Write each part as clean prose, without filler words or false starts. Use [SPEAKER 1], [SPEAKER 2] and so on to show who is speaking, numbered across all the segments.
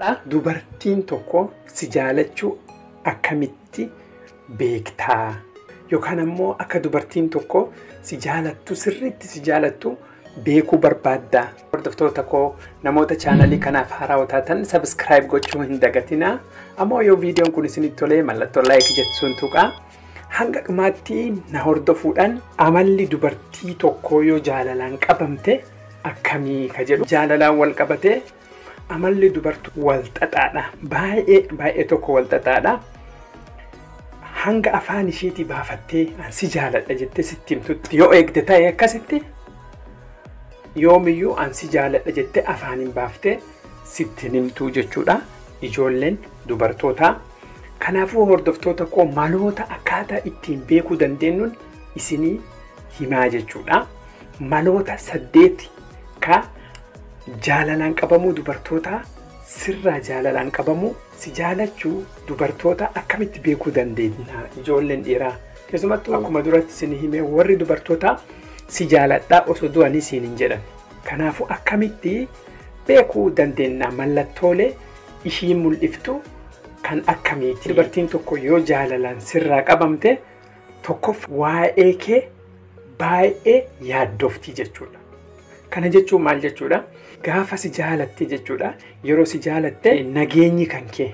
[SPEAKER 1] Dubartiin tokko si jaalachuu akkamitti beektaa? Yookaan ammoo akka dubartiin tokko si jaalattu, sirriitti si jaalattu beekuu barbaaddaa? Hordoftoota koo, namoota chaanalii kanaaf haarawaa taatan subscribe gochuu hin dagatinaa. Ammoo yoo viidiyoon kun isinitti tolee, mallattoo like jettuun tuqaa. Hanga dhumaatti na hordofuudhaan amalli dubartii tokkoo yoo jaalalaan qabamte akkamii ka jedhu, jaalalaan wal qabatee amalli dubartii wal xaxaadha. Baay'ee baay'ee tokko wal xaxaadha. Hanga afaan isheetii baafattee "An si jaaladha" jettee sitti himtutti yoo eegde ta'e, akkasitti yoomiyyuu "An si jaaladha" jettee afaaniin baaftee sitti himtuu jechuudha. Ijoolleen dubartootaa. Kanaafuu hordoftoota koo, maloota akkaataa ittiin beekuu dandeenyuun isinii himaa jechuudha. Maloota 8 ka jaalalaan qabamuu dubartootaa, sirraa jaalalaan qabamuu, si jaalachuu dubartoota akkamitti beekuu dandeenya, ijoolleen dhiiraa. Keessumattuu akkuma duratti isin himee, warri dubartootaa "Si jaaladhaa" osoo du'anii siin hin jedhan. Kanaafuu akkamitti beekuu dandeenya, mallattoolee ishii mul'iftu kan akkamiiti? Dubartiin tokko yoo jaalalaan sirraa qabamte, tokkoff waa'ee kee baay'ee yaaddofti jechuudha. Kana jechuun maal jechuudha? Gaafa si jaalatte jechuudha. Yeroo si jaalatte nageenyi kan kee,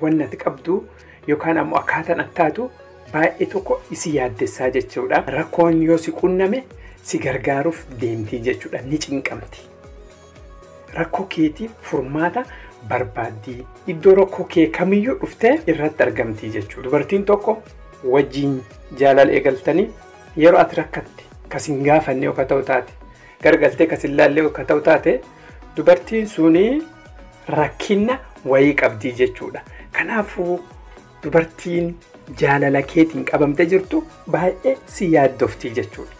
[SPEAKER 1] wanni ati qabdu yookaan ammoo akkaataan ati taatu baay'ee tokko isi yaaddessaa jechuudha. Rakkoon yoo si qunname si gargaaruuf deemti jechuudha. Ni cinqamti. Rakkoo keetiif furmaata barbaaddii. Iddoo rakkoo kee kamiyyuu dhuftee irratti argamti jechuudha. Dubartiin tokko wajjin jaalala eegaltanii yeroo ati rakkatte kas hin gaafanne yoo ta'u taate, gargaltee kas hin laalle yoo ta'u taate, dubartiin suni rakkina wayii qabdii jechuudha. Kanaafuu dubartiin jaalala keetiin qabamtee jirtu baay'ee si yaaddofti jechuudha.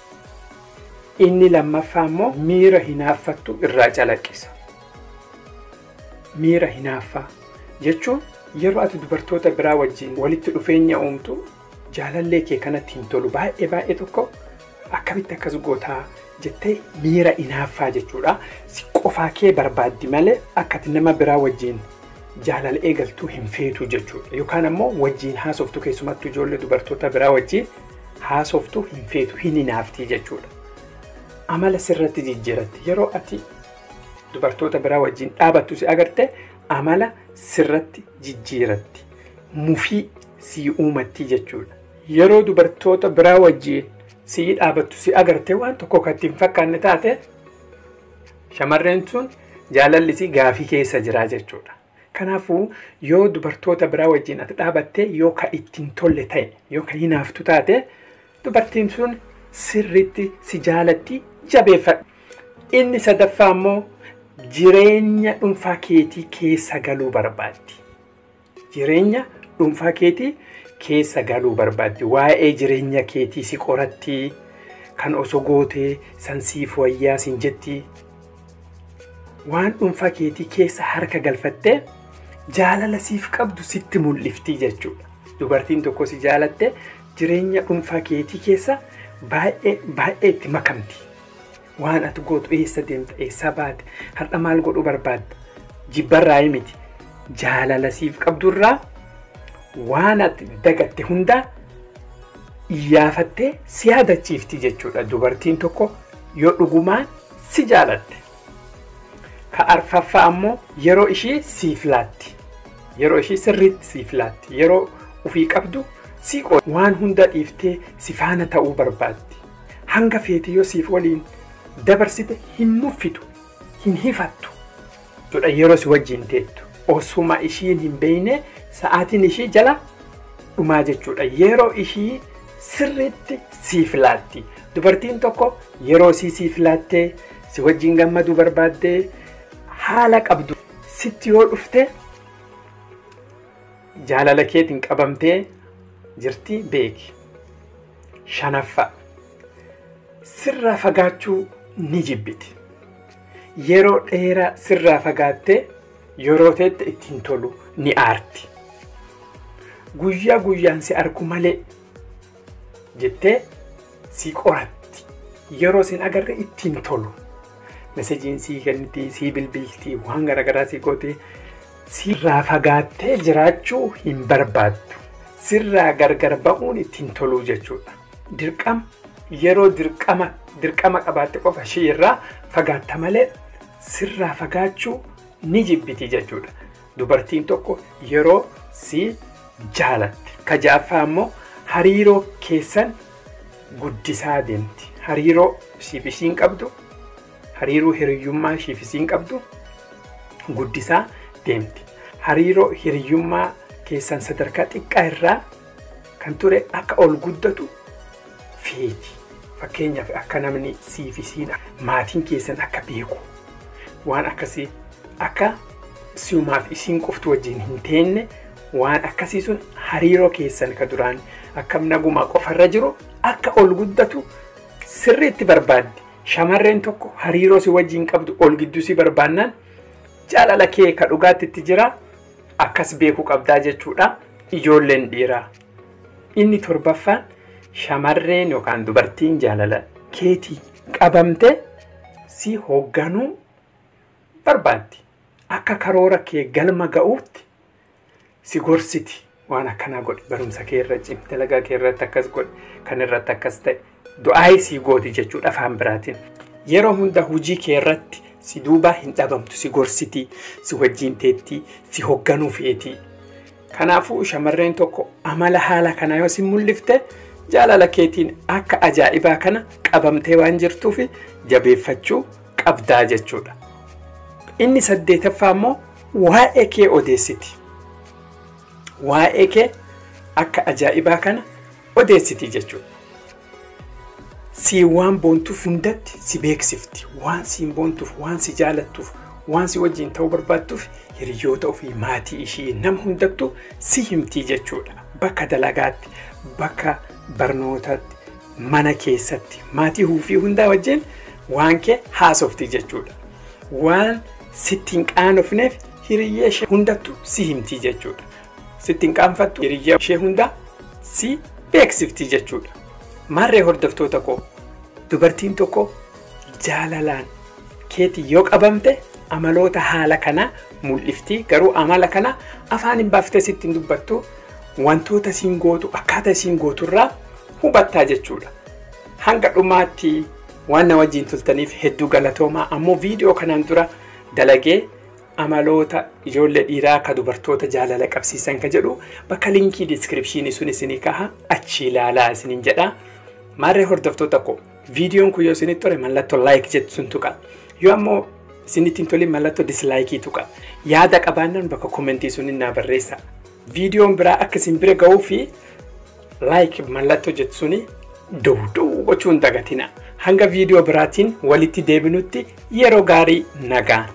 [SPEAKER 1] Inni lammaffaa immoo miira hinaaffattu irraa calaqqisa. Miira hinaaffaa jechuun yeroo ati dubartoota biraa wajjin walitti dhufeenya uumtu jaalallee kee kanatti hin tolu. Baay'ee baay'ee tokko "Akkamitti akkas gootaa?" jettee miira hinaaffaa jechuudha. Si qofaa kee barbaaddi malee akka ati nama biraa wajjin jaalala eegaltuu hin feetu jechuudha. Yookaan ammoo wajjin haasoftu, keessumattuu ijoollee dubartoota biraa wajjin haasoftu hin feetu, hin hinaaftii jechuudha. Amala sirratti jijjiiratti. Yeroo ati dubartoota biraa wajjin dhaabattu si agarte, amala sirratti jijjiiratti. Mufii sii uumatti jechuudha. Yeroo dubartoota biraa wajjin sii dhaabattu si agarte, waan tokko kan ittiin fakkaanne taate, shamarreen sun jaalalli isii gaafii keessa jira jechuudha. Kanaafuu yoo dubartoota biraa wajjin ati dhaabattee yoo ka ittiin tolle ta'e, yoo ka hinaaftu taate, dubartiin sun sirriitti si jaalatti, jabeeffadhu. Inni sadaffaa immoo jireenya dhuunfaa keetii keessa galuu barbaaddi. Jireenya dhuunfaa keetii keessa galuu barbaaddi. Waa'ee jireenya keetii si qoratti, kan osoo gootee san siif wayyaa siin jetti. Waan dhuunfaa keetii keessa harka galfattee jaalala siif qabdu sitti mul'ifti jechuudha. Dubartiin tokko si jaalatte jireenya dhuunfaa keetii keessa baay'ee baay'ee itti makamti. Waan ati gootu, eessa deemta, eessa baate, har'a maal godhuu barbaadda? Jibbarraa miti. Jaalala siif qabdurraa waan ati dagatte hundaa iyyaafattee si yaadachiifti jechuudha. Dubartiin tokko yoo dhugumaan si jaalatte. Ka arfaffaa ammoo yeroo ishii siif laatti. Yeroo ishii sirriitti siif laatti. Yeroo ofii qabdu si waan hunda dhiiftee si faana ta'uu barbaaddi. Hanga feete yoo siif waliin dabarsite hin nuffitu, hin hifattu jedha yeroo si wajjin teettu. Osuma ishiin hin beekne sa'aatiin ishii jala dhumaa jechuudha. Yeroo ishii sirriitti siif laatti. Dubartiin tokko yeroo isii siif laattee si wajjin gammaduu barbaaddee haala qabdu sitti yoo dhufte, jaalala keetiin qabamtee jirti beeki. Shanaffaa, sirraa fagaachuu ni jibbiti. Yeroo dheeraa sirraa fagaattee yeroo teette ittiin tolu, ni aarti. "Guyyaa guyyaan si argu malee" jettee si qoratti. Yeroo sin agarre ittiin tolu. Messageiin sii kenniti, sii bilbilti, waan garaagaraa sii gooti. Sirraa fagaattee jiraachuu hin barbaaddu. Sirraa gargar ba'uun ittiin toluu jechuudha. Dirqama yeroo dirqama qabaatte qofa ishee irraa fagaatta malee sirraa fagaachuu ni jibbiti jechuudha. Dubartiin tokko yeroo si jaalatte. Ka ja'affaa immoo hariiroo keessan guddisaa deemti. Hariiroo siif isiin qabdu, hariiroo hiriyyummaa siif isiin qabdu guddisaa deemti. Hariiroo hiriyyummaa keessan sadarkaa xiqqaa irraa kan ture akka ol guddatu feeti. Fakkeenyaaf akka namni siif isiin maatiin keessan akka beeku waan akkasii akka si'umaaf isiin qoftu wajjin hin teenne waan akkasii sun hariiroo keessan ka duraan akkam nagumaa qofarra jiru akka ol guddatu sirriitti barbaaddi. Shamarreen tokko hariiroo si wajjin qabdu ol gidduu si barbaannaan jaalala kee ka dhugaatti itti jira akkas beekuu qabdaa jechuudha. Ijoolleen dhiiraa. Inni torbaffaan shamarreen yookaan dubartiin jaalala keetii qabamte si hoogganuu barbaaddi. Akka karoora kee galma ga'uutti si gorsiti. Waan akkanaa godhi, barumsa kee irra cimi, dalagaa kee irratti akkas godhi, kan irratti akkas ta'e du'aa si gooti jechuudha afaan biraatiin. Yeroo hunda hojii kee irratti si duubaa hin dhabamtu, si gorsiti, si wajjin teetti, si hoogganuu feeti. Kanaafuu shamarreen tokko amala haala kanaa yoo si mul'ifte jaalala keetiin akka ajaa'ibaa kana qabamtee waan jirtuuf jabeeffachuu qabdaa jechuudha. Inni saddeetaffaa immoo waa'ee kee odeessiti. Waa'ee kee akka ajaa'ibaa kana odeessiti jechuudha. Si waan boontuuf hundatti si beeksifti. Waan siin boontuuf, waan si jaalattuuf, waan si wajjin ta'uu barbaadduuf hiriyoota ofii, maatii ishii nama hundattuu si himti jechuudha. Bakka dalagaatti, bakka barnootaatti, mana keessatti, maatii ofii hundaa wajjin waan kee haasofti jechuudha. Waan sitti hin qaanofneef hiriyyee ishee hundattuu si himti jechuudha. Sitti hin qaanfattu hiriyyee ishee hundaa si beeksifti jechuudha. Maarree hordoftoota koo, dubartiin tokko jaalalaan keetii yoo qabamte amaloota haala kanaa mul'ifti. Garuu amala kana afaan hin baaftee sitti hin dubbattu, wantoota siin gootu akkaataa isiin gooturraa hubattaa jechuudha. Hanga dhumaatti waan na wajjin turtaniif hedduu galatoomaa. Ammoo viidiyoo kanaan dura dalagee amaloota ijoollee dhiiraa ka dubartoota jaalala qabsiisan ka jedhu bakka linkii diiskiripshinii sun isinii kaha achi ilaalaa isiniin jedha. Maarree hordoftoota koo, viidiyoon kun yoo isinitti tole mallattoo laayik jettu sun tuqa. Yoo ammoo isinitti hin tolin mallattoo dislaayikii tuqa. Yaada qabaannaan bakka komentii sun naa barreessa. Viidiyoon biraa akka isin bira ga'uu fi laayik mallattoo jettu suni dowduu gochuu hin dagatina. Hanga viidiyoo biraatiin walitti deebinutti yeroo gaarii nagaan.